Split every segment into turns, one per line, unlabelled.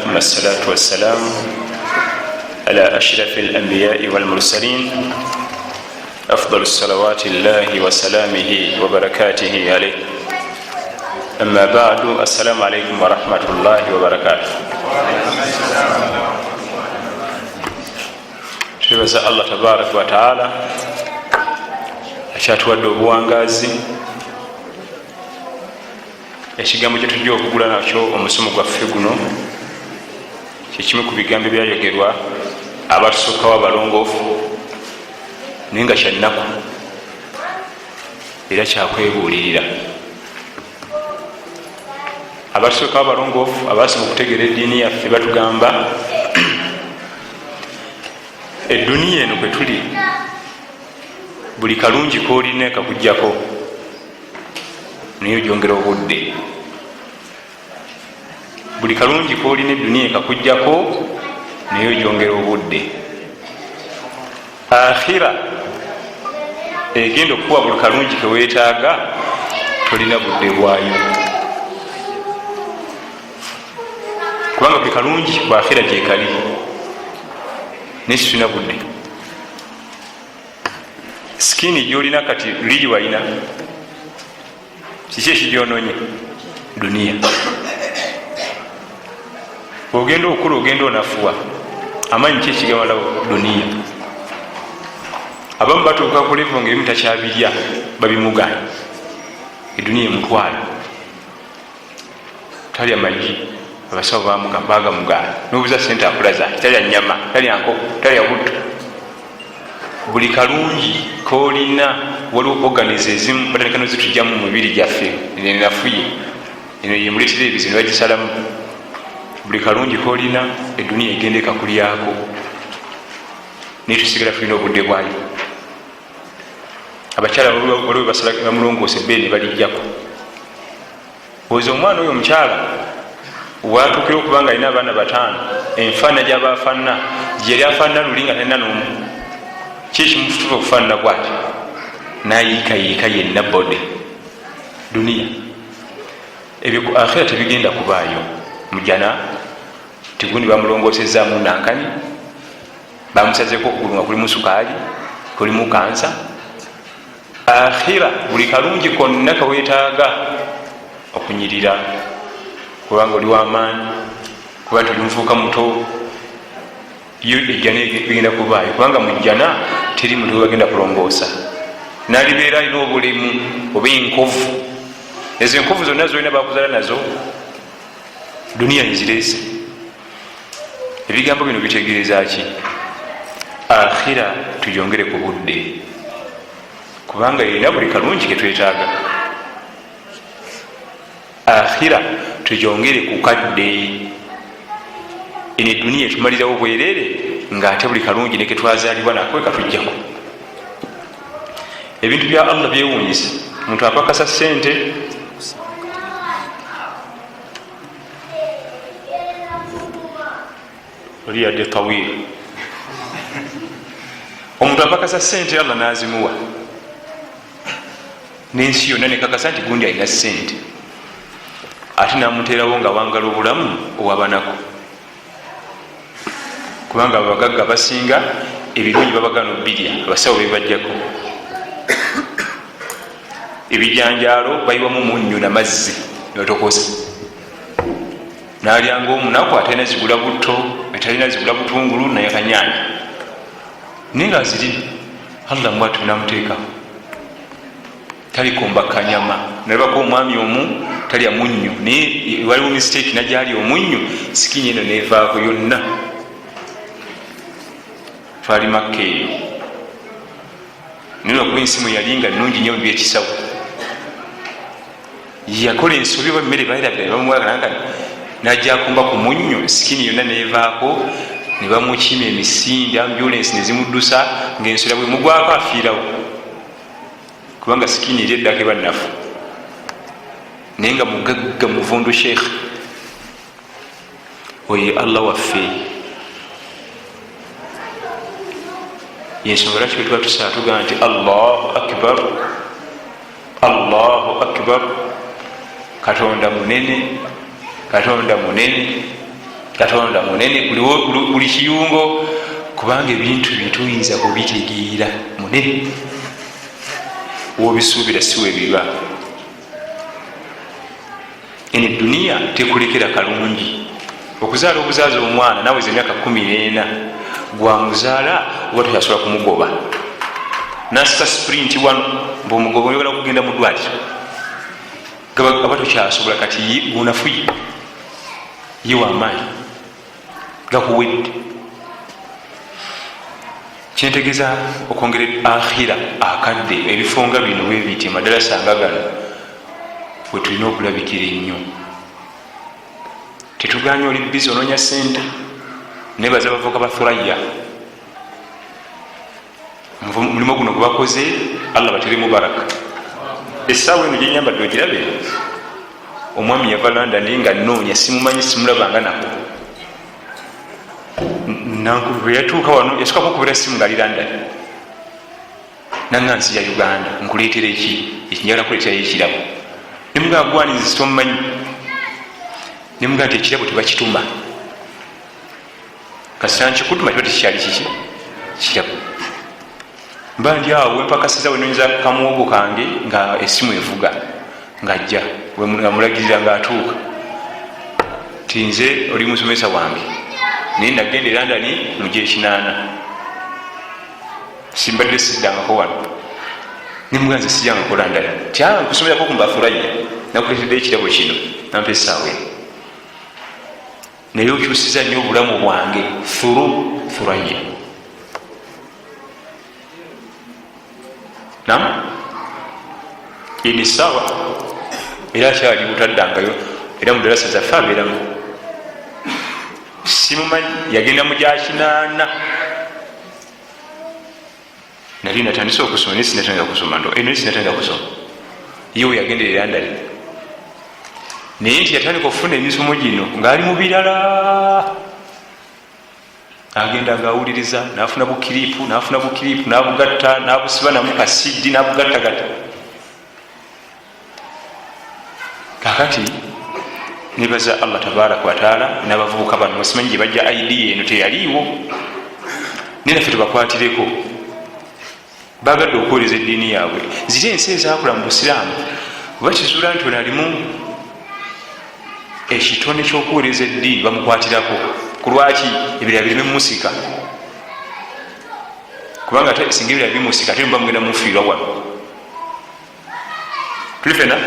ثم الصلاة والسلام على أشرف الأنبياء والمرسلين، أفضل الصلوات الله وسلامه وبركاته عليه. أما بعد، السلام عليكم ورحمة الله وبركاته. Twebaza Allah tabaraka wataala akyatuwadde obuwangazi. Ekigambo kyetujja okugula nakyo omusomo gwaffe guno kyekimu ku bigambo ebyayogerwa abatusookawo abalongoofu, naye nga kyannaku era kyakwebuulirira. Abatusookawo abalongoofu abasoma okutegeera eddiini yaffe batugamba, eduniya eno kwe tuli, buli kalungi kolina kakujjako, naye ogyongera obudde. Buli kalungi kolina eduniya kakujjako, naye ogyongera obudde. Akhira egenda okukuwa buli kalungi kewetaaga, tolina budde bwayo, kubanga buli kalungi ku akhira gyekali, naye situlina budde. Sikini gyolina kati ligi walina kiki ekigyononye? Duniya. Ogenda okula, ogenda onafuwa amaanyi, ki ekigamalawo? Duniya. Abamu batuuka ku levo nga ebimu takyabirya, babimugana, eduniya emutwala. Talya magi, abasawo bagamugaana, nobuza sente akulaza, talya nyama, talya nkoko, talya butto. Buli kalungi kolina, waliwo organis ezimu batandika nozitujjamu mu mibiri gyaffe, enafuye eno yemuletera ebizibu, nebagisalamu. Buli kalungi kolina, eduniya egenda ekakulyako, naye tusigala tulina obudde bwayo. Abakyala waliwo bamulongoosa ebbeere nebalijjako. Oza omwana oyo omukyala watuukira okuba nga alina abaana bataano, enfaana gyaba afaanana gyeyali afaanana luli nga talina nomu, ki ekimufutuka okufaanana bwati nayiikayiika yenna bode? Duniya. Ebyo ku akhira tebigenda kubaayo. Mujana tigundi bamulongosezaamu nankani, bamusazeko okugulu nga kulimu sukaali, kulimu kansa. Akhira buli kalungi konna kawetaaga okunyirira, kubanga oli wamaanyi, kuba nti oli muvuuka muto, yo ejjana egenda kubaayo, kubanga mujjana teri muntu webagenda kulongoosa nalibeera alina obulemu oba enkovu. Ezo enkovu zonna zolina bakuzala nazo, duniya nzireese. Ebigambo bino bitegeeza ki? Akhira tugyongere ku budde, kubanga erina buli kalungi ketwetaaga. Akhira tugyongere ku kadde. Eno eduniya etumalirawo bwerere, ngaate buli kalungi neketwazalibwa nako ekatujjako. Ebintu bya Allah byewunyisa. Omuntu apakasa sente oli yadde tawil. Omuntu apakasa sente, Allah nazimuwa, nensi yonna nekakasa nti gundi alina sente, ate namuterawo nga wangala obulamu owabanako, kubanga abagagga basinga ebirungi babagana obirya, abasawo bebajjako ebijanjaalo, bayiwamu munyu namazzi nebatokosa, nalyanga omunaku atalina zigula butto, atalina zigula butungulu naye kanyanya, naye nga azirina. Allah mwatu namuteekawo talikomba kanyama. Nalabako omwami omu talya munyu, naye waliwo mistake najali omunyu, sikini eno nevaako yonna. Twali Makka eyo, naye lwakuba ensimu yali nga nungi nyo mubyekisawo, yakola ensobi oba emmere bamuwaganga, najakumba ku munyu, sikini yonna nevaako, nebamukima emisinde, ambulance nezimuddusa, ngaensula bwemugwako afiirawo, kubanga sikini eri eddako eba nafu. Naye nga mugagga muvundu. Sheikh oyo Allah waffe, yensonga lwaki bwetuba tusaa tugamba nti Allahu akbar, Allahu akbar, Katonda munene, Katonda munene. Katonda munene buli kiyungo, kubanga ebintu byetuyinza kubitegeera munene, wobisuubira siwe biba. Eno eduniya tekulekera kalungi. Okuzaala obuzaazi omwana naweza emyaka 14, gwamuzaala oba tokyasobola kumugoba, nasika sprint wano mbaomugoba, oyagala kugenda mu ddwaliro, aba tokyasobola. Kati gunafuye ye wamaanyi gakuwedde. Kyentegeeza okwongera akhira akadde, ebifo nga bino webiti, amadalasa nga gano wetulina okulabikira ennyo. Tetuganye oli busy onoonya sente, nebaza abavubuka ba Thuraya mulimu guno gwebakoze, Allah bateremu baraka. Essaawa eno gyenyambadde ogirabe, omwami yava London nga noonya, simumanyi, simulabanga nako. Bweyatuuka wano yasooka kukubira simu ngaali London, nanga nsi ya Uganda, nkuleetera eki? Njagala kuleeterayo ekirabo. Nemugaa gwanizi tomumanyi, nemugaa nti ekirabo tebakituma, kasita nkikutuma kiba tekikyali kiki kirabo. Mba ndi awo wempakasiza, wenonyeza kamuwogo kange, nga esimu evuga, ngaajja nga mulagirira, ngaatuuka ti nze oli musomesa wange, naye nagenda e London mugyekinana, simbadde siddangako wano. Nemuga nze sijangako London, tya nkusomerako kumbathuraya, nakuletedde ekirabo kino, nampa esaawa eno, naye okyusiza nnyo obulamu bwange through Thuraya. Nam eno essaawa era akyali butaddangayo, era mudarasa zaffe abeeramu, simumanyi, yagenda mu gyakinaana. Nali natandise okusoma naye sinatandika kusoma ndo naye sinatandika kusoma, ye we yagendera e London, naye nti yatandika okufuna emisomo gino ngaali mu birala, agenda nga awuliriza, nafuna bukiripu, nafuna bukiripu, nabugatta, nabusiba namu kasidi, nabugattagatta. Kakati nebaza Allah tabaraka wataala n'abavubuka bano, simanyi gye bajja idea eno, teyaliiwo, naye naffe tubakwatireko, bagadde okuweereza eddiini yaabwe. Ziri ensi ezakula mu busiraamu bakizuula nti ono alimu ekitone ky'okuweereza eddiini, bamukwatirako. Ku lwaki ebirala bireme mumusika? Kubanga ate singa ebirala bimusika, ate muba mugenda mufiirwa wano. Tuli fena,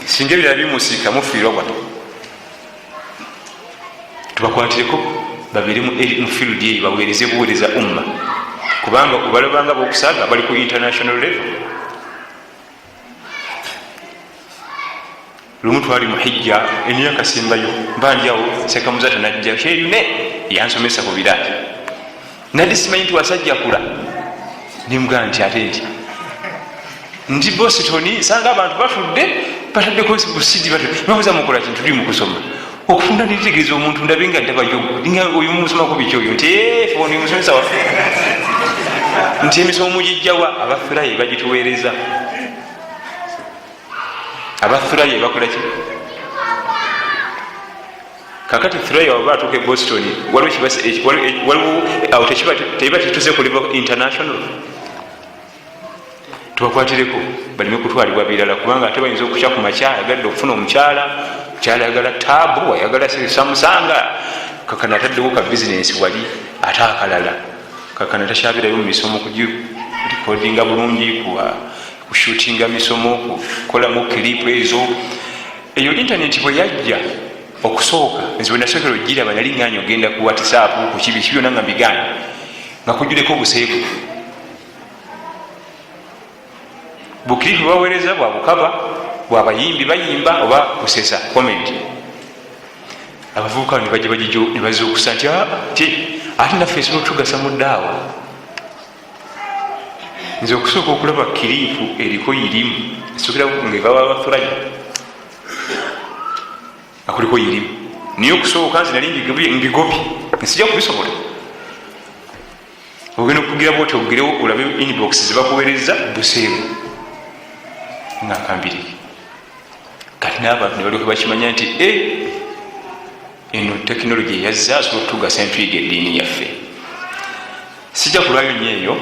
singa ebirala bimusika, mufiirwa wano. Tubakwatireko babeere mu field eyo, baweereze buweereza umma, kubanga obalabanga bokusaaga bali ku international level. Lumu twali mu hijja emyaka simbayo, mba ndiawo, sekamuzata najja kyeyune yansomesa ku biraati, nadde simanyi nti wasajja kula. Nemugaa nti ate nti ndi Boston, nsanga abantu batudde bataddeko busidi, babuza mukola kintu, tuli mukusoma okufunda. Nitegereza omuntu ndabe nga ndabayo oyo musomako biki oyo, nti ono musomesa waffe, nti emisomo mugijjawa? Abafiraye bagituweereza, abathuraya bakolaki? Kakati thuraya waba atuuka e Boston, waliwo awo tekiba kituse ku level international. Tubakwatireko baleme kutwalibwa birala, kubanga ate bayinza okukya ku makya ayagadde okufuna omukyala, mukyala ayagala taabu, ayagala samusanga, kakana ataddewo ka bizinesi wali ate akalala, kakana takyabirayo mu misomo kugirekodinga bulungi, kushutinga misomo, kukolamu kiripu ezo. Eyo intaneti bwe yajja okusooka, nze bwe nasookera ogiraba, nali nganya ogenda ku WhatsApp, ku kibi byonna nga mbiganye, nga kujjuleko obuseegu, bukiripu baweereza bwabukaba bwabayimbi bayimba oba kusesa comment. Abavubuka nebajja bagijo nebazuukusa nti ah, ti ate naffe esobola otugasa mu ddaawa. Nze okusooka okulaba kiripu eriko irimu, esookera nga eva wabathuraya akuliko irimu, naye okusooka nze nali mbigobye, nsijja kubisobola. Ogenda okugira bwoti ogirewo olabe inbox zebakuwereza buseegu, nga nkambirike. Kati n'abantu nebalyoka bakimanya nti e Eno tekinologi eyazze asobola okutugasa entuyiga eddiini yaffe. Sijja kulwayo nnyo, eyo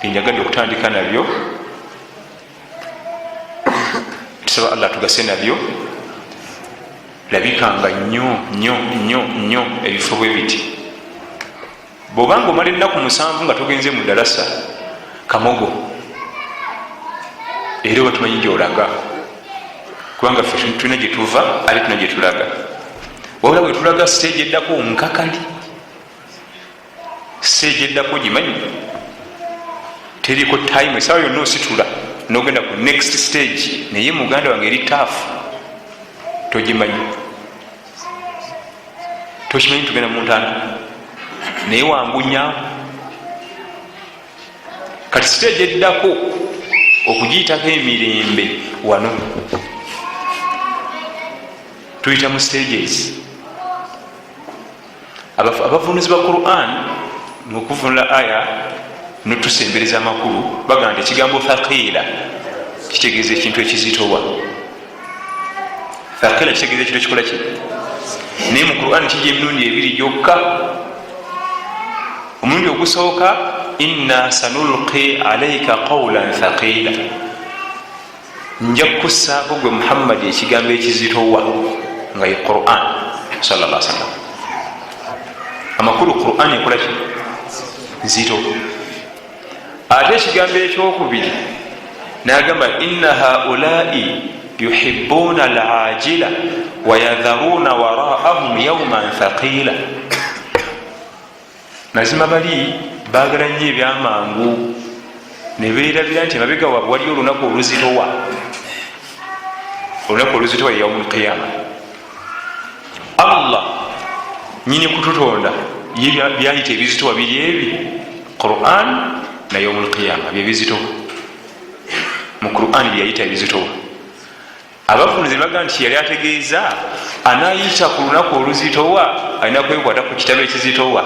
byenjagadde okutandika nabyo. Tusaba Allah tugase nabyo. Labikanga nnyo nnyo nnyo nnyo ebifo bwe biti. Bwobanga omala ennaku 7 nga togenze mu ddalasa, kamogo, era oba tumanyi gyolaga, kubanga ffe tulina gyetuva ate tulina gyetulaga. Wabula bwetulaga stage eddako nkakali, stage eddako gimanyi teriko time, esawa yonna ositula nogenda ku next stage. Naye muganda wange eri taafu, togimanyi, tokimanyi tugenda muntanda, naye wangunya. Kati stage eddako okugiyitako emirembe, wano tuyita mu stages. Abavunuzi ba Quran mukuvunula aya notusembereza amakulu bagamba nti ekigambo thaqila kitegeeza ekintu ekizitowa. Thaqila kitegeeza ekintu ekikola ki? Naye mu Quran kijja emirundi ebiri gyokka. Omulundi ogusooka, inna sanulqi alaika qawlan thaqila, nja kukussaako gwe Muhammadi ekigambo ekizitowa, nga ye Quran salla sallam. Amakulu, Quran ekolaki? Nzito. Ate ekigambo ekyokubiri nagamba, inna haulai yuhibuna alajila wayadharuna waraahum yauman thaqila. Mazima bali bagala nnyo ebyamangu, neberabira nti emabega waabwe waliyo olunaku oluzitowa. Olunaku oluzitowa ye yaumu lqiyama. Allah nyini kututonda ye byayita ebizitowa biri ebi, Quran na yaumu lqiyama, byebizitowa mu Quran byeyayita ebizitowa. Abavunuzi baga nti yali ategeeza anayita ku lunaku oluzitowa alina kwekwata ku kitabo ekizitowa.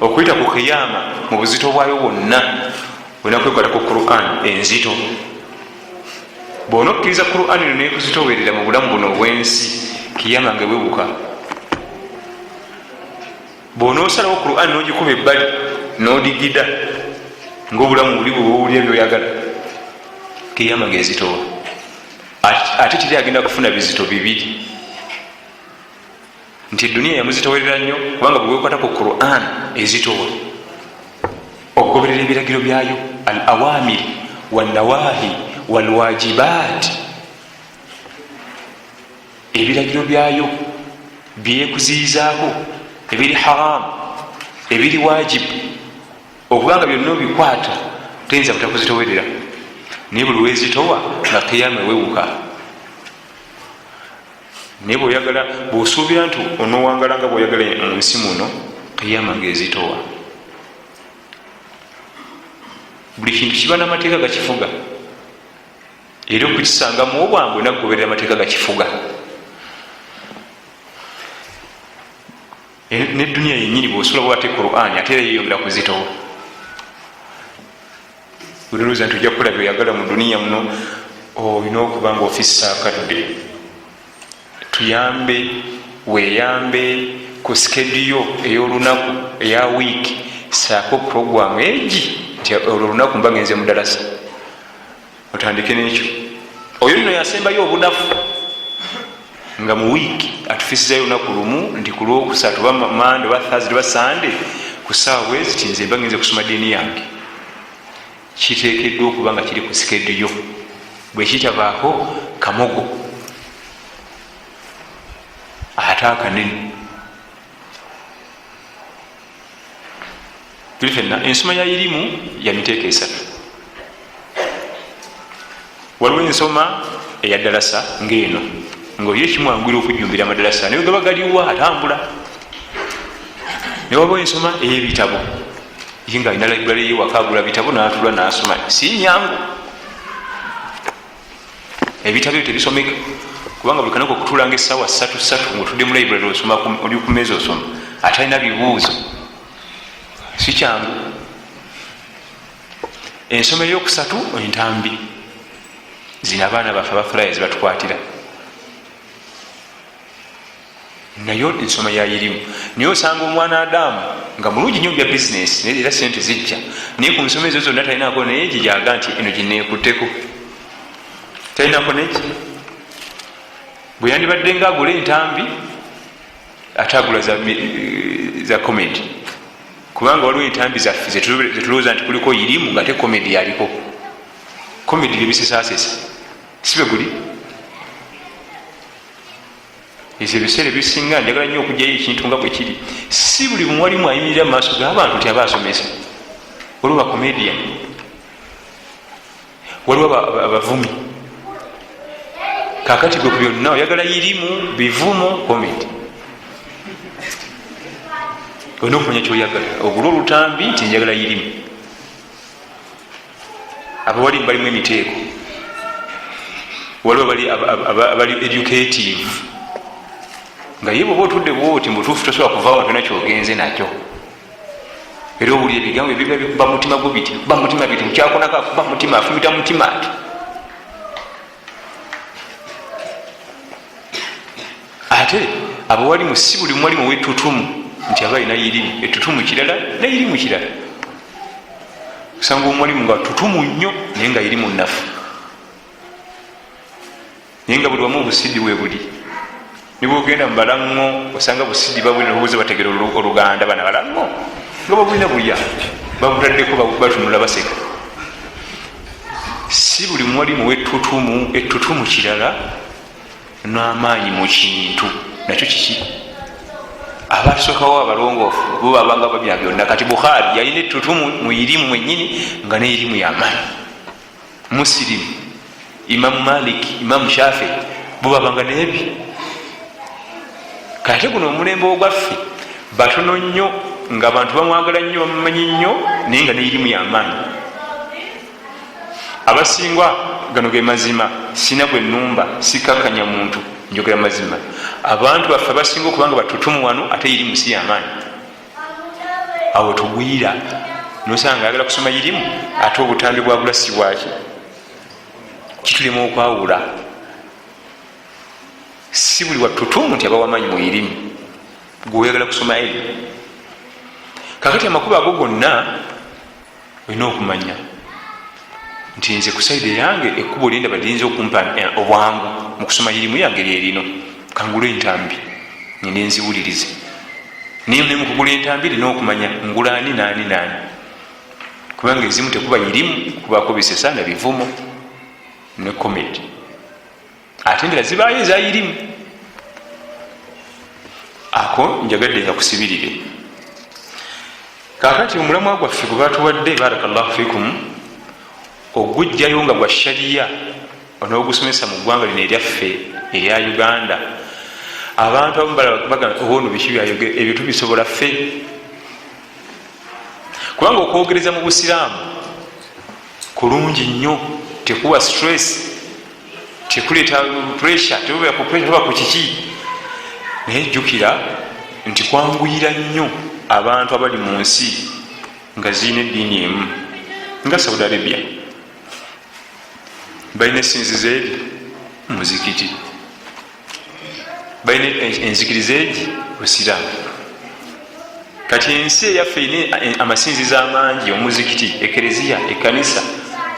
Okuyita ku kiyama mu buzito bwayo bwonna, olina kwekwata ku Quran enzito. Bwona okkiriza Quran eno nekuzitowerera mu bulamu buno obwensi, kiyama nga ewebuka. Bwona osalawo Quran nogikuba ebbali nodigida ngaobulamu buli bwewowulira byoyagala, kiyama nga ezitowa. Ate teri agenda kufuna bizito bibiri nti eduniya yamuzitowerera nnyo, kubanga bwewekwata ku Quran ezitowa, okugoberera ebiragiro byayo, al awamir wanawahi walwajibat, ebiragiro byayo byekuziyizaako ebiri haramu, ebiri wajibu, okubanga byonna obikwata, toyinza butakuzitowerera. Naye buli wezitowa nga kiyama ewewuka. Naye bwoyagala, bwosuubira nti onowangala nga bwoyagala munsi muno, kiyama nga ezitowa. Buli kintu kiba namateeka gakifuga, era okukisangamu obwangu nakugoberera amateeka gakifuga. Neduniya yenyini bwosula bwate Quran, ate era yeyongera kuzitowa. Olowooza nti ojja kukola byoyagala mu duniya muno, olina okuba nga ofissa akadde. Tuyambe, weyambe ku sikeduyo ey'olunaku, eya wiiki, saako puroguramu egi nti olwo olunaku mba ngenze mudalasa. Otandike nekyo. Oyo nno yasembayo obunafu nga mu wiiki atufisizayo olunaku lumu nti ku Lwokusatu oba Mande oba Thursday oba Sande ku ssaawa bweziti nze mba ngenze kusoma diini yange. Kiteekeddwa okuba nga kiri ku sikeduyo. Bwekitabaako, kamogo ate akanene. Tuli fenna ensoma ya irimu ya miteeko esatu. Waliwo ensoma eyaddalasa ngaeno, ngaoyo ekimwanguyira okujjumbira amadalasa naye gaba galiwa atambula. Naye waliwo ensoma ey'ebitabo, ye nga alina library ye waka, agula bitabo natula nasoma. Si nyangu, ebitabo ebyo tebisomeka, kubanga buli kanaku okutulanga essaawa satu satu ngaotudde mu library osoma, oli ku meeza osoma, ate alina bibuuzo, si kyangu. Ensoma eyokusatu, entambi zino abaana baffe abafulaya zibatukwatira. Nayo ensoma yayirimu. Naye osanga omwana Adamu nga mulungi nnyo bya bizinesi, era sente zijja, naye ku nsoma ezo zonna talinako naye gyejaga nti eno ginekutteko, talinako neki. Bwe yandibadde nga agula entambi, ate agula za comedy, kubanga waliwo entambi zaffe zetulowooza nti kuliko irimu, nga te comedy yaliko. Comedy byebisesasesa sibe guli ezo. Ebiseera ebisinga njagala nnyo okugyayo ekintu nga bwe kiri. Si buli muwalimu ayimirira mu maaso g'abantu ti aba asomesa. Waliwo bacomedian, waliwo abavumi. Kakati gwe ku byonna oyagala irimu, bivumo, comedy. Olina okumanya kyoyagala, ogule olutambi nti njagala irimu. Abawalimu balimu emiteeko. Waliwo abali educative, nga ye bwoba otudde bwoti, mubutuufu tosobola kuvawo tona kyogenze nakyo. Era owulira ebigambo ebiba bikuba mutima gwo biti, bikuba mutima biti, mukyakonako akuba mutima, afumita mutima ati. Ate abawalimu, si buli muwalimu wetutumu nti aba alina irimu. Etutumu kirala, neirimu kirala. Osanga omuwalimu nga tutumu nnyo, naye nga irimu nafu, naye nga buli wamu obusidi webuli. Nibwogenda mubalaŋo osanga busidi babulina, bategera Oluganda. Bana balaŋo nga babulina bulya, babutaddeko, batunula, baseka. Si buli muwalimu wetutumu. Etutumu kirala, n'amaanyi mu kintu nakyo kiki. Abasookawo abalongoofu bo babanga babya byonna. Kati Bukhari yalina etutumu mu irimu mwenyini, nga neirimu yamaanyi. Musilimu, Imamu Malik, Imamu Shafi, bo babanga nebi. Kate guno omulembe ogwaffe batono nnyo nga abantu bamwagala nnyo, bamumanyi nnyo, naye nga neirimu yamaanyi. Abasingwa gano ge mazima, sina gwe numba, sikakanya muntu, njogera mazima. Abantu baffe abasinga okubanga batutumu wano, ate irimu si yamaanyi. Awo tugwira nosanga ayagala kusoma irimu, ate obutambi bwagula si bwaki. Kitulema okwawula. Si buli watutumu nti abawamanyi mu irimu gweoyagala kusoma irimu. Kakati amakubo ago gonna olina okumanya nti nze ku side yange ekkubo lyendaba liyinza okumpa obwangu mu kusoma irimu yange lyerino, kangula entambi ngende nziwulirize. Naye ne mukugula entambi lina okumanya ngula ani naani naani, kubanga ezimu tekuba irimu, kubako bisesa na bivumo ne comedy, ate endala zibaayo ezayirimu. Ako njagadde nga kusibirire. Kakati omulamwa gwaffe gwe batuwadde, barakallahu fikum, ogujjayo nga gwa shariya onogusomesa mu ggwanga lino eryaffe erya Uganda. Abantu abamu bagamba, oba ono biki byayogera ebyo, tubisobola ffe? Kubanga okwogereza mu busiraamu kulungi nnyo, tekuwa stress, tekuleeta pressure, tebubeera ku pressure, tuba ku kiki. Naye jjukira nti kwanguyira nnyo abantu abali mu nsi nga zirina eddiini emu, nga Saudi Arabia, balina esinzizo eri muzikiti, balina enzikiriza egi busiraamu. Kati ensi eyaffe erina amasinzizo amangi: omuzikiti, ekereziya, ekanisa,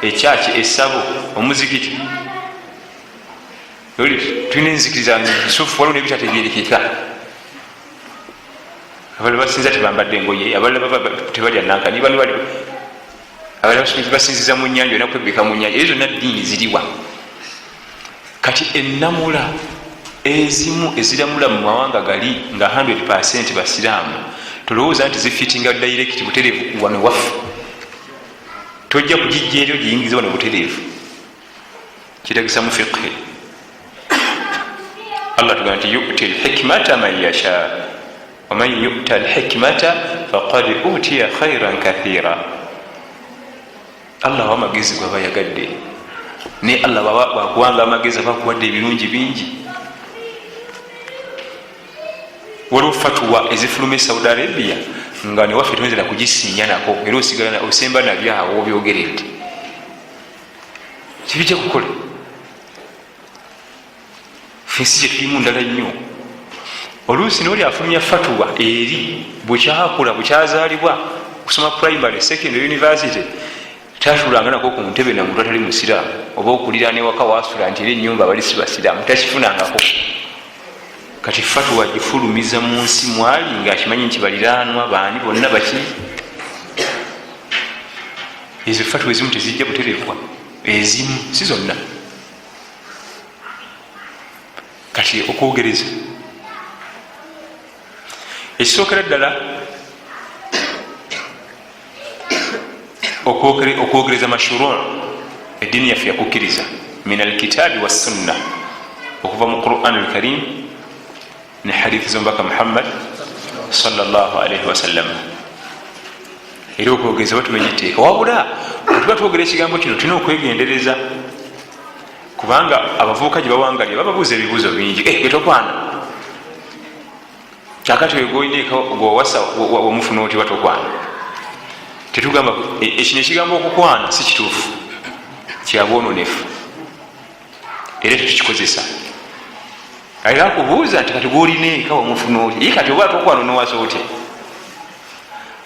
ekyaki, esabo, omuzikiti. Tulina enzikiriza nsufu, waliwo nebitategerekeka. Abalala basinza tebambadde engoye, abalala tebalya nankani, abalala basinziza mu nyanja, olina kwebbika mu nyanja. Ezo zonna ddiini ziriwa? Kati ennamula ezimu eziramula mu mawanga gali nga 100 basiraamu, tolowooza nti zifitinga direct butereevu wano waffe. Tojja kugijja eri ogiyingiza wano butereevu. Kiragisa mu fiqhi, Allah tugamba nti yuti lhikmata man yasha, waman yuta lhikmata faqad utiya khairan kathira. Allah wa amagezi gwaba yagadde, naye Allah bwakuwanga amagezi aba akuwadde ebirungi bingi. Waliwo fatuwa ezifuluma e Saudi Arabia nga newaffe toyinza nakugisinya nako, era osigala osemba nabyo awo obyogeredde, kibijja kukola. Fensi gyetulimu ndala nnyo. Oluusi nooli afulumya fatuwa eri bwekyakula, bwekyazaalibwa, okusoma primary, secondary, university, tatulanga nako ku ntebe na muntu atali musiraamu, oba okuliraana ewaka wasula nti era enyumba bali si basiraamu, takifunangako. Kati fatuwa gifulumiza mu nsi mwali ngaakimanyi nti baliraanwa baani bonna baki. Ezo fatuwa ezimu tezijja butereevwa, ezimu si zonna. Kati okwogereza ekisookera ddala, okwogereza mashuru, eddiini yaffe yakukkiriza min alkitaabi wassunna, okuva mu Quran alkarim ne hadithi zomubaka Muhammad salllahalaihi wasallam. Era okwogereza batumenya etteeka, wabula tuba twogera ekigambo kino tulina okwegendereza, kubanga abavubuka gye bawangalye bababuuza ebibuuzo bingi. Gwe tokwana, kakati wegolina gwewasa wamufuna oti batokwana? Tetugamba ekino ekigambo okukwana si kituufu, kyabwononefu, era tetukikozesa. Era akubuuza nti kati gwolina eka wamufuna oti? Ye kati oba tokwana nowasa otya?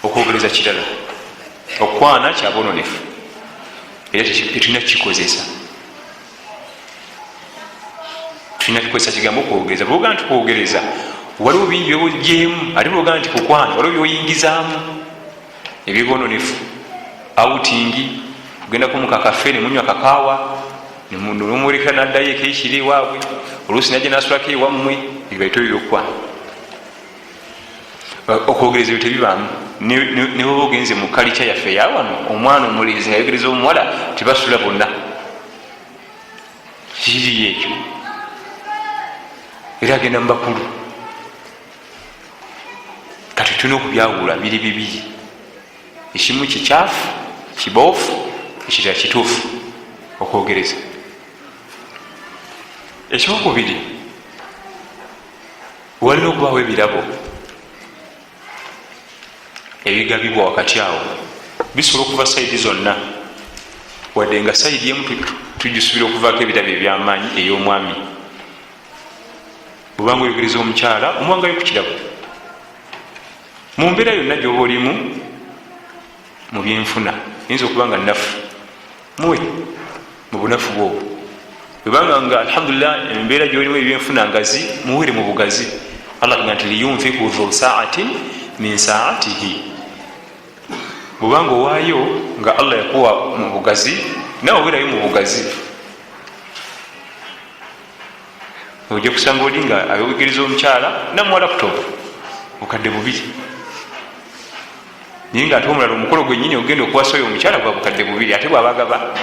Okwogereza kirala, okukwana kyabwononefu, era tetulina kukikozesa. Tulina kukozesa kigambo kwogereza. Bwogaa nti kwogereza, waliwo bingi byogyemu, ate bwogaa nti kukwana, waliwo byoyingizaamu ebyobononefu, outing, kugendako mukakafe nemunywa kakaawa, nomuleka naddayo ekekiri ewaabwe, oluusi najja nasulako ewammwe. Ebibaito byokukwana. Okwogereza ebyo tebibaamu. Neweba ogenze mu kalica yaffe eyawano, omwana omulenzi nga ayogereza omuwala, tebasula bonna, kiriyo ekyo, era agenda mubakulu. Kati tulina okubyawula, biri bibiri, ekimu kikyafu kiboofu, ekirala kituufu, okwogereza. Ekyokubiri, walina okubaawo ebirabo ebigabibwa wakati awo. Bisobola okuva side zonna, wadde nga side emu tugisubira okuvaako ebirabo ebyamaanyi, ey'omwami. Bwebanga oyogereza omukyala, omuwangayo ku kirabo mu mbeera yonna gyoba olimu mu byenfuna. Yinza okuba nga nafu, muwe mu bunafu bwobwo. Bwebanga nga alhamdulillah embeera gyolimu ebyenfuna ngazi, muwere mu bugazi. Allah ga nti liyunfiku dhu saatin min saatihi. Bwebanga owaayo nga Allah yakuwa mu bugazi, nawe owerayo mu bugazi. Ojja kusanga oli nga ayogereza omukyala namuwa laptop 2000, naye nga ate omulala omukolo gwenyini ogenda okuwasa oyo omukyala gwa 2000, ate bwabagaba.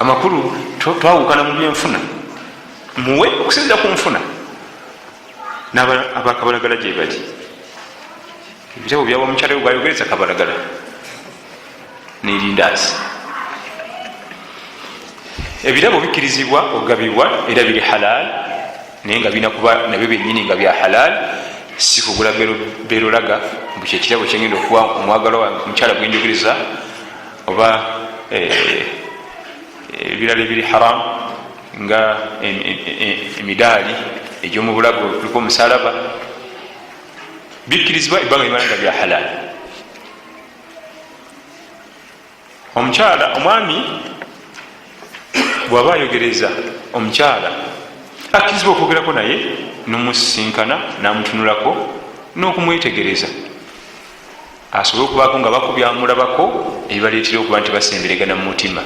Amakulu, twawukana mu byenfuna, muwe okusinzira ku nfuna. Abakabalagala gye bali, ebitabo byawa mukyala we gwayogereza kabalagala nerindaazi. Ebirabo bikkirizibwa okugabibwa, era biri halal, naye nga birina kuba nabyo byenyini nga bya halal, si kugula berolaga mbu kyekirabo kyengenda okuwa omwagalwa wange omukyala gwenjogereza, oba ebirala ebiri haram nga emidaali egyomubulago kuliko omusalaba. Bikkirizibwa ebbanga limala nga bya halal. Omukyala, omwami bwaba ayogereza omukyala, akkirizibwa okwogerako naye nomusisinkana, namutunulako n'okumwetegereza, asobole okubaako nga bakubyamulabako ebibaleetera okuba nti basemberegana mu mutima.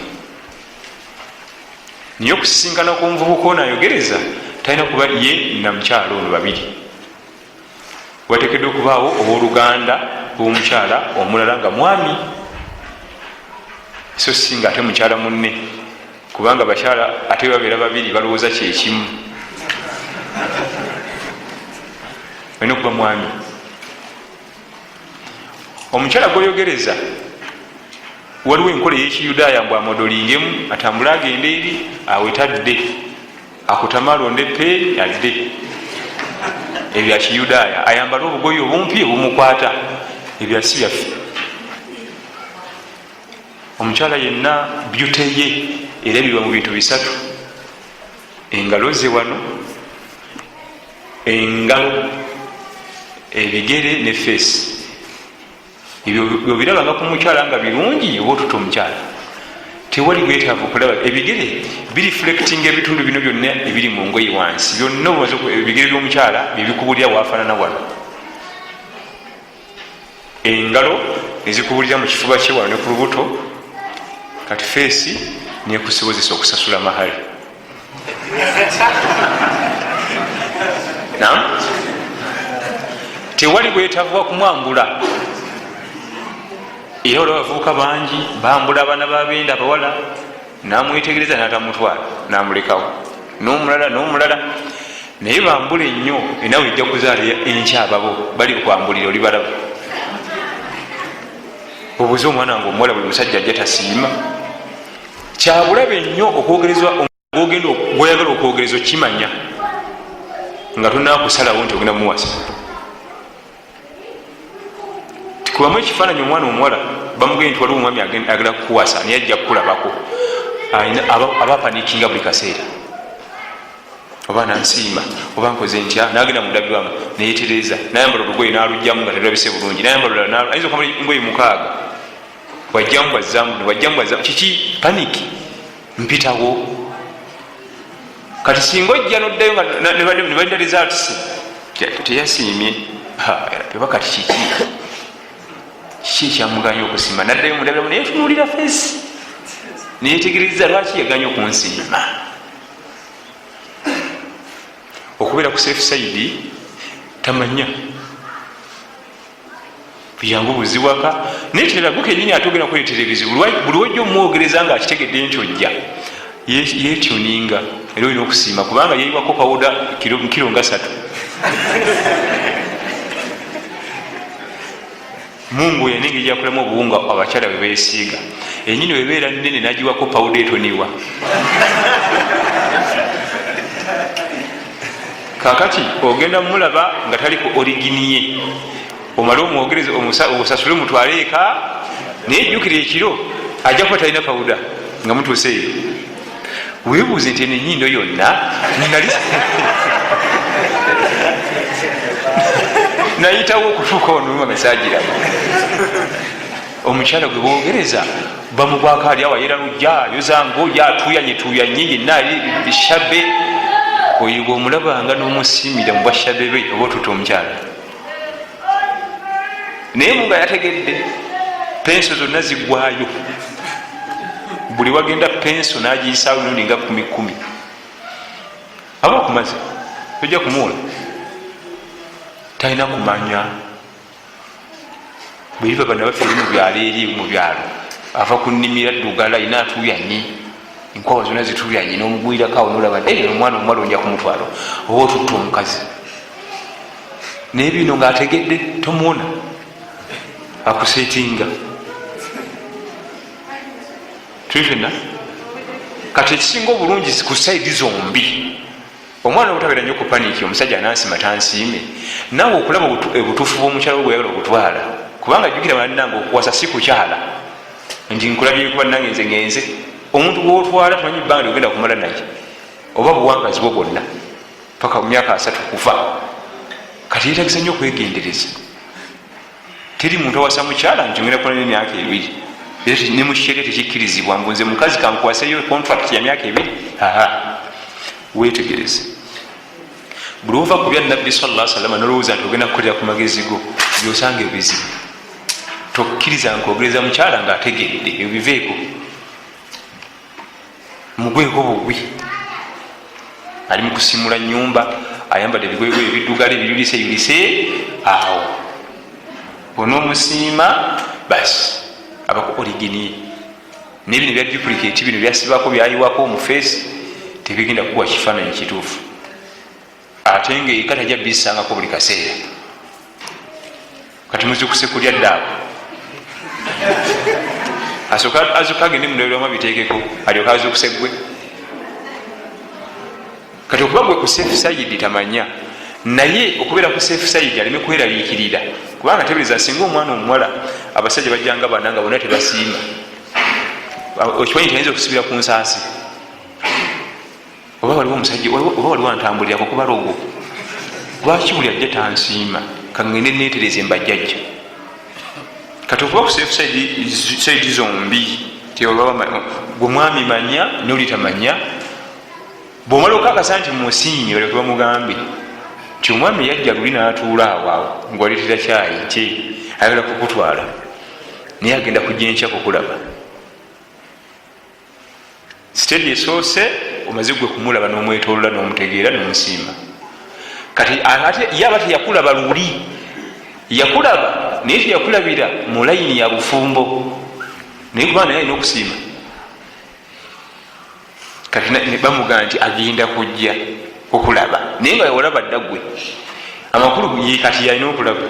Naye okusisinkana kw'omuvubuka ono ayogereza talina kuba ye na mukyala ono babiri. Wateekeddwa okubaawo owooluganda lw'omukyala omulala nga mwami, so si nga ate mukyala munne, kubanga bakyala ate babeera babiri balowooza kyekimu. Olina okuba mwami. Omukyala gwoyogereza, waliwo enkola ey'ekiyudaaya mbu amodolingemu, atambule agende eri awetadde, akutame alonde peeri adde. Ebya kiyudaaya, ayambale obugoye obumpi obumukwata, ebya si byaffe. Omukyala yenna beauty ye erabirwa mu bintu bisatu: engalo ze wano. Engalo, ebigere ne face, ebyo byobirabanga ku mukyala nga birungi, oba otuta omukyala. Tewali bwetaavu okulaba ebigere bireflectinga ebitundu bino byonna ebiri mu ngoye wansi byonna. Ebigere by'omukyala byebikubulira wafaanana wano, engalo nezikubulira mu kifuba kye wano ne ku lubuto. Kati face nekusobozesa okusasula mahali. Nam, tewali bwetaavu bwa kumwambula. Era olaba abavubuka bangi bambula abaana babenda abawala, namwetegereza natamutwala, namulekawo nomulala nomulala. Naye bambula ennyo, enawe ejja kuzaala enkya ababo bali kwambulira oli balaba. Obuze omwana nga omuwala, buli musajja ajja tasiima. Kyabulabe nnyo okwogerezwa ogenda gwoyagala okwogereza okimanya nga tonakusalawo nti ogenda muwasa. Tikubamu ekifaananyi, omwana omuwala bamugende nti waliwo omwami agenda kukuwasa, naye ajja kukulabako, aba panikinga buli kaseera, oba nansiima oba nkoze ntya. Nagenda mundabirwamu neyetereza, nayambala olugoye nalugjamu nga terulabise bulungi, nayambala, ayinza okwambala engoye 6, wajjamu bwazzamu, wajjamu bwazzamu. Kiki? Panic, mpitawo. Kati singa ojja noddayo nga nebalina results, teyasiimye eba. Kati kiki kiki ekyamuganya okusiima? Naddayo mundabiramu, naye tunuulira face, neyetegereza lwaki yaganya okunsiima. Okubeera ku safe side, tamanya byangu buziwaka. Naye kirala, gwe kenyini ate ogenda kuleetera ebizibu. Buli wojja omwogereza nga akitegedde nti ojja, yetuninga, era olina okusiima kubanga yeyiwako pawuda kiro nga 3. Mungu yena engeri gyakolamu obuwunga abakyala bwe besiiga, enyini webeera nene, nagiwako pawuda etoniwa. Kakati ogenda mumulaba nga tali ku origini ye, omale omwogereze, osasule, mutwale eka. Naye jjukira, ekiro ajja kuba talina pawuda. Nga mutuuse eyo, webuuze nti eno enyindo yonna nali nayitawo okutuuka wano nga saagiraba. Omukyala gwe bogereza bamugwako, ali awo ayera lujja, ayoza ngoya, atuyanye tuyanye, yenna ali shabe. Oyo bwomulabanga n'omusiimira mu bwashabe be, oba otuta omukyala. Naye munga yategedde, penso zonna ziggwayo, buli wagenda penso nagiyisaawo emirundi nga kumi kumi, aba akumaze, tojja kumuwola. Talina kumanya bwebiva. Bana baffe eri mu byalo, eri mu byalo, ava ku nnimiro addugala, ayina atuyanye, enkwawa zonna zituyanye, nomugwirako awo nolaba omwana omuwala onja kumutwalo, oba otutta omukazi. Naye bino ngaategedde, tomuwona, akusetinga. Tuli fenna. Kati ekisinga obulungi ku side zombi, omwana obutabeera nnyo ku panic, omusajja anansima tansiime, naawe okulaba obutuufu bw'omukyala we gweyagala okutwala. Kubanga jjukira bannange, okuwasa si kukyala nti nkulabye kuba nange nze ngenze. Omuntu gwotwala tomanyi bbanga lyogenda kumala naye, oba buwangazi bwo bwonna paka mu myaka 30 kufa. Kati yetagisa nnyo okwegendereza. Teri muntu awasa mukyala nti ngenda kukola emyaka 2. Era ne mu sheria tekikkirizibwa mbu nze mukazi kankuwaseyo contract ya myaka 2. Aha, wetegereze. Buli ova ku bya Nabbi salla salama nolowooza nti ogenda kukolera ku magezi go, byosanga ebizibu. Tokkiriza nkwogereza mukyala ngaategedde, ebyo biveeko, mugweko bugwi. Ali mukusimula nyumba, ayambadde ebigoyegoye ebiddugala ebiyulise yulise awo, onoomusiima, basi abaku origini. Naye bino bya duplicate, bino byasibako, byayiwako mu face, tebigenda kuwa kifaananyi kituufu. Ate nga eka tajja bisangako buli kaseera. Kati muzukuse kulya ddaako, asooka azuka agende mundabirwamu abiteekeko, alyoka azukuse gwe. Kati okuba gwe ku safe side, tamanya. Naye okubeera ku safe side, aleme kweraliikirira, kubanga tebereza singa omwana omuwala abasajja bajjanga bana nga bonna tebasiima. Okimanyi nti ayinza okusibira ku nsaasi, oba waliwo omusajja, oba waliwo antambulirako kuba logo. Lwaki buli ajja tansiima? Kaŋŋende neetereze mbajjajja. Kati okuba ku safe side zombi, gwe mwami manya noli tamanya. Bwomala okakasa nti musiimye, baleke bamugambe nti omwami yajja luli n'atuula awo awo ngwaleetera kyayi ki, ayagala kukutwala, naye agenda kujja enkya kukulaba. Stage esoose, omaze gwe kumulaba n'omwetolola n'omutegeera n'omusiima. Kati ate ye aba teyakulaba luli, yakulaba naye teyakulabira mu layini ya bufumbo, naye kubanga naye alina okusiima. Kati bamugaa nti agenda kujja okulaba, naye nga walaba dda gwe. Amakulu ye kati yalina okulaba.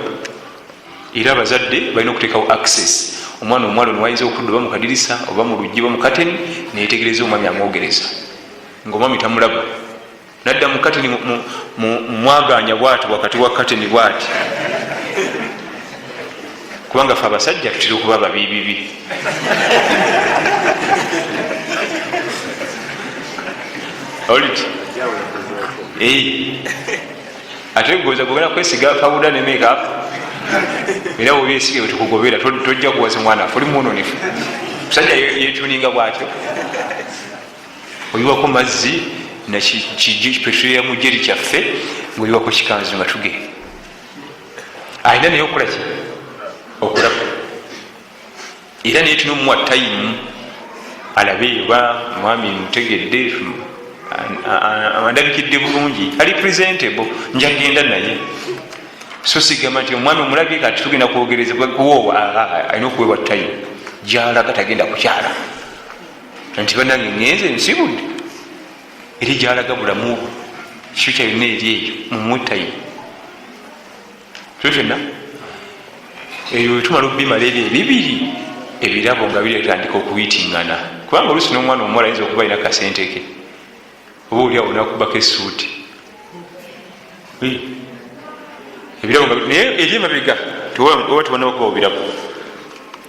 Era abazadde balina okuteekawo access. Omwana omuwala ono wayinza okudda oba mukadirisa oba mu luggi oba mu kateni, neyetegereza omwami amwogereza nga omwami tamulaba, nadda mu kateni mwaganya bwati wakati wa kateni bwati, kubanga fe abasajja tutera okuba ababibibi. Olit ate goza gogenda kwesiga pawuda ne makeup, era wobyesiga wetukugobera tojja kuwasa mwana afe oli mwononefu. Musajja yetuninga bwatyo, oyiwako mazzi napetroleum jelly kyaffe, ngaoyiwako kikanzu nga tugenda. Alina naye okukolaki? Okulaba. Era naye tulina omuwa time alabe oba mwami mutegedde, andabikidde bulungi, ali presentable, njagenda naye. So sigamba nti omwami omulabye, kati tugenda kwogereza kuwoowa. Alina okuweebwa time gyalaga tagenda kukyala nti banange ngenze nsibudde, eri gyalaga bulamu bwe future yonna eri eyo. Mumuwe time. Tuli fenna ebyo wetumala okubimala ebyo ebibiri, ebirabo nga biretandika okuyitingana, kubanga oluusi n'omwana omuwala ayinza okuba alina kasente ke, oba oli awo nakubako esuuti. Ebirabo naye eri emabega oba tebanaba kubawo birabo.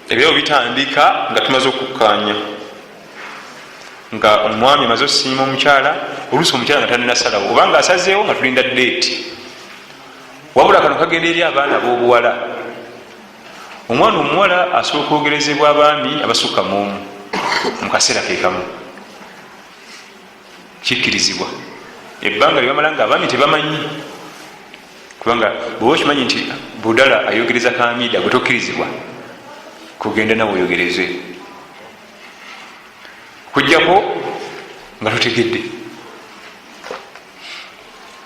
Ebirabo bitandika nga tumaze okukkanya, nga omwami amaze osiima omukyala, oluusi omukyala nga tanasalawo oba nga asazeewo, nga tulinda date. Wabula kano kagenda eri abaana b'obuwala. Omwana omuwala asobola okwogerezebwa abaami abasukka muomu mu kaseera kekamu, kikkirizibwa ebbanga lyebamala nga abaami tebamanyi, kubanga bweoba okimanyi nti budala ayogereza kamida, gwe tokkirizibwa kugenda nawe oyogereze, kujjako nga totegedde.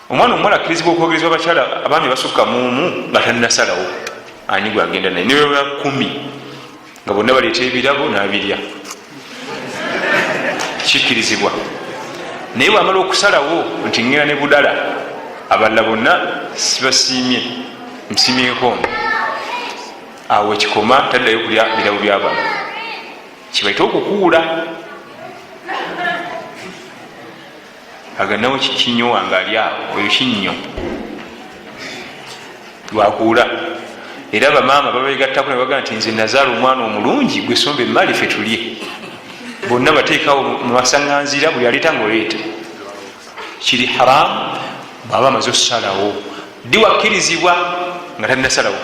Omwana omuwala akkirizibwa okwogerezebwa abakyala abaami basukka muomu nga tanasalawo ani gwagenda naye, nibaba 10 nga bonna baleeta ebirabo nabirya, kikkirizibwa. Naye bwamala okusalawo nti ŋŋenda ne budala, abalala bonna sibasiimye, nsiimyeko ono, awo ekikoma, taddayo kulya birabo byabano, kibaite okukuula. Aganawo kikinyo wange ali awo, oyo kinnyo lwakuula. Era bamaama babegattako nebagaa nti nze nazaala omwana omulungi, gwe somba emaali fe tulye. Bonna bateekawo mumasaŋanzira, buli aleeta nga oleeta. Kiri haram bwaba amaze okusalawo. Diwakkirizibwa nga talinasalawo,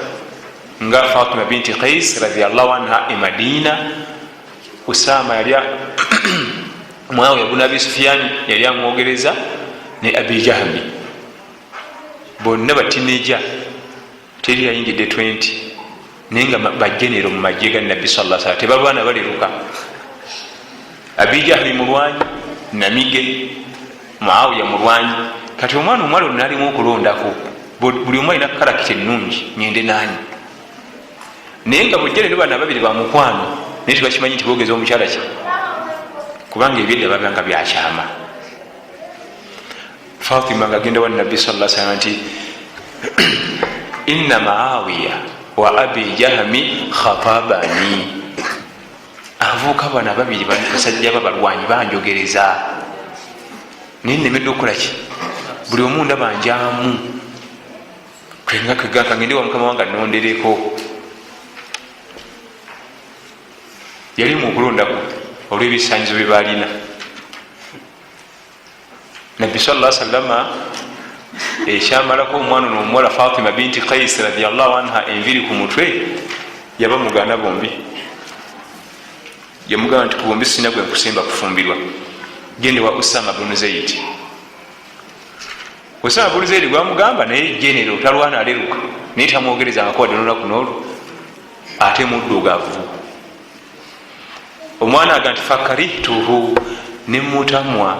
nga Fatima binti Qais radiallahu anha e Madina. Usama yali Muawiya bun Abi Sufiyan yali amwogereza ne Abi Jahmi, bonna batineja, teri yayingidde 20, naye nga bajenero mu majje ga Nabbi sa sala, tebalwana baleruka. Abi Jahmi mulwanyi namige, Muawiya mulwanyi. Kati omwana omuwala ono nalimu okulondako, buli omu alina karakita ennungi, ngende nani? Naye nga bujja lero, bano ababiri bamukwano, naye tebakimanyi nti bogeza omukyala ki, kubanga ebyedda babanga byakyama. Fatima nga agenda wa Nabbi sa salam nti inna Maawiya wa Abi Jahmi khatabani, abavubuka bano ababiri basajja ba balwanyi banjogereza, naye nemedde okukolaki? Buli omu ndaba njamu kangende wa mukama wange anondereko. Yali mu okulondaku olw'ebisanyizo bye balina. Nabbi sa lla sallama Ekyamalako omwana ono omuwala Fatima binti Kais radiallahu anha enviri ku mutwe, yaba muganda bombi, yamugamba nti kubombi sina gwe nkusemba kufumbirwa, gende wa Usama bunu Zaidi. Osama bunu Zaidi gwamugamba naye genero talwana aleruka, naye tamwogerezangako wadde nolunaku nolwo, ate muddugavu. Omwana aga nti fakarihtuhu, nemutamwa.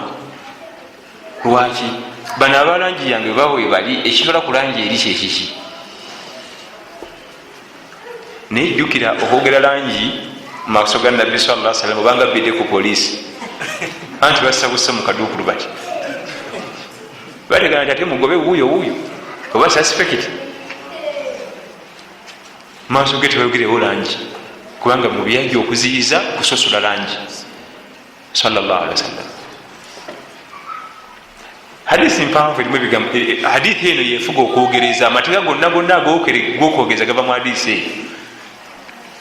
Lwaki bano abalangi yange bawe bali ekitola ku langi eri kyekiki? Naye jjukira okwogera langi mumaaso ga Nabbi sal salam obanga bidde ku poliisi, anti basabusa mu kaduukulu bati bategana nti ate mugobe wuuyo wuuyo oba suspect. Maaso ge tebayogerewo langi, kubanga mubyaji okuziyiza kusosola langi sallallahu alaihi wasallam. Hadithi mpanvu erimu ebigambo. Hadithi eno yefuga okwogereza amateeka gonna gonna gokwogereza gava mu hadisi eyo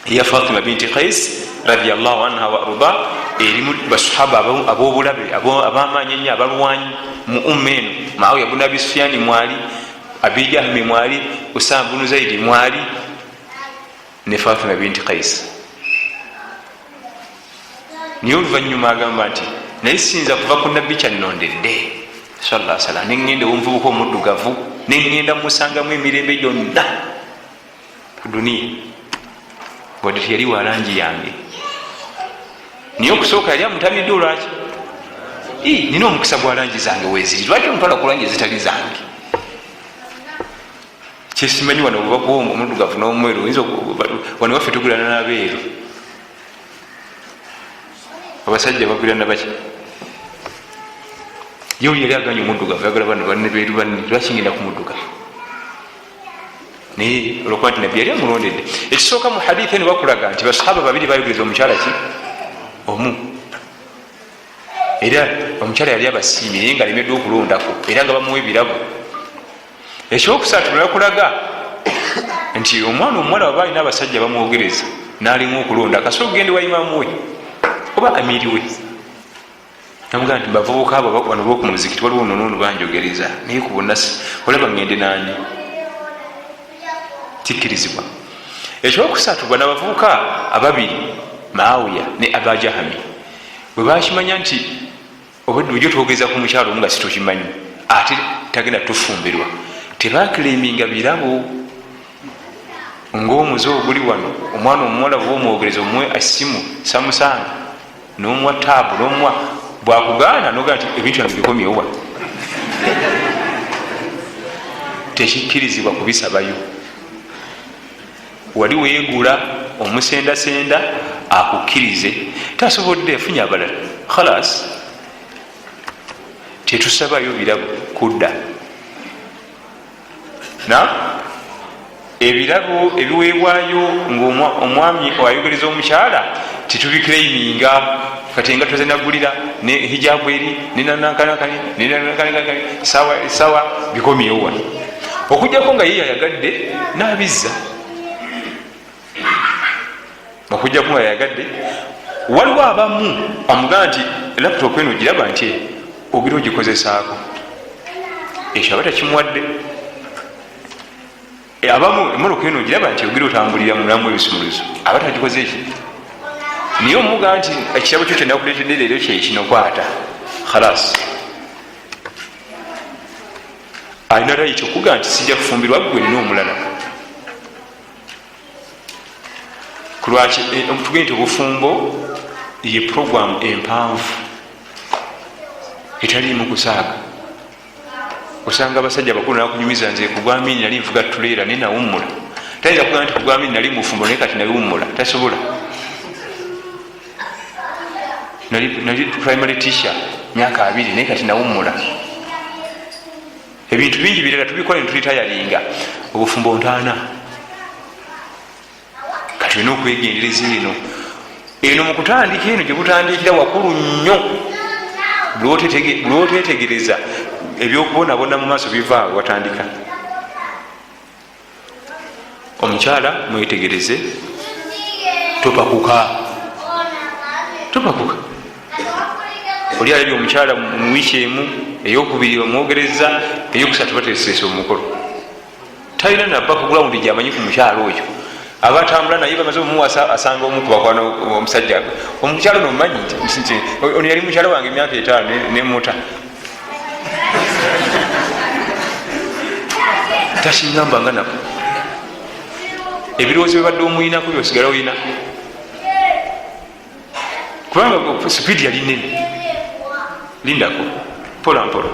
eya Fatima binti Qais radiallahu anha wa arda. Erimu basahaba abobulabe abamaanyi ennyo, abalwanyi mu umma eno. Maawiya bunu Abi Sufyani mwali, Abijahmi mwali, Usama bunu Zaidi mwali, ne Fatima binti Qais. Naye oluvanyuma agamba nti naye siyinza kuva ku Nabbi kyannondedde salla salam neŋŋenda omuvubuka omuddugavu, neŋŋenda musangamu emirembe gyonna ku duniya, wadde teyali wa langi yange. Naye okusooka yali amutamidde. Olwaki? Nina omukisa gwa langi zange weziri, lwaki omutwala ku langi ezitali zange? Kyesimanyi wano bwebakuwa omuddugavu n'omweru, wano waffe tugulana n'abeeru, abasajja bagulana baki? Ye oli yali aganye omuddugavu, yagala bano banne beeru banne, lwaki ngenda ku muddugavu? Naye olwokuba nti Nabbi yali amulondedde. Ekisooka mu hadithi eno bakulaga nti basahaba babiri bayogereza omukyala ki omu, era omukyala yali abasiimye, naye nga alemeddwa okulondako, era nga bamuwa ebirabo. Ekyokusatu, nebakulaga nti omwana omuwala waba alina abasajja bamwogereza nalimu okulonda, akasobola okugenda ewa imamu we oba amiri we, namugamba nti bavubuka abo bano bokumuzikiti waliwo nonono banjogereza, naye ku bonna olaba ngende nani? Kikkirizibwa. Ekyokusatu, bano abavubuka ababiri Maawiya ne Abajahami bwe bakimanya nti obwedde bujo twogeza ku mukyalo omu nga situkimanyi, ate tagenda tufumbirwa, tebakileminga birabo ngaomuze oguli wano. Omwana omuwala bwe omwogereza, omuwe asimu samusanga, nomuwa taabu, nomuwa, bwakugaana nogaa nti ebintu byange bikomyewa, tekikkirizibwa kubisabayo. Wali weegula omusendasenda akukkirize, tasobodde afunye abalala, khalas, tetusabayo birabo kudda na ebirabo ebiweebwayo ngaomwami ayogereza omukyala tetubiclaiminga. Kati nga tozenagulira ne hijabu eri nenanankanakani sawa sawa, bikomyewo wano, okujjako nga ye yayagadde nabizza, okujjako nga yayagadde. Waliwo abamu amugamba nti laptop eno giraba nti ogira ogikozesaako, ekyo aba takimuwadde. Abamu emmotoka eno giraba nti ogira otambulira mulamu ebisumuluzo, aba tagikoze eki. Naye omugaa nti ekitabo kyo kyenakuletedde leero kyekino, kwata, khalas. Alina right okugaa nti sijja kufumbirwa gwe, nina omulala. Kulwaki? Tugende nti obufumbo ye programu empanvu etaliimu kusaaga. Osanga abasajja bakulu nakunyumiza, nze kugwamini nali nvuga tuleera naye nawummula. Tayinza kugamba nti kugwamini nali mufumbo naye kati nabiwummula, tasobola. Nali primary teacher myaka 20 naye kati nawummula. Ebintu bingi birala tubikola netulitayalinga. Obufumbo ntaana, kati olina okwegendereza. Eno eno mukutandika eno gyebutandikira wakulu nnyo. Lwotetegereza ebyokubonabona mu maaso bivaawo. Watandika omukyala mwetegereze, topakuka, topakuka. Oli alabye omukyala mu wiiki emu. Eyokubiri bamwogereza, eyokusatu bateeseese omukolo. Talina na background gyamanyi ku mukyalo oyo abatambula naye. Bamaze omuwasa, asanga omu kubakwana omusajja, omukyalo nomumanyi nti ono yali mukyalo wange emyaka 5 nemuta. Takiŋambanga nako. Ebirowoozo bibadde omuyinako byosigala oyina, kubanga sipiidi yali nene. Lindako mpola mpola.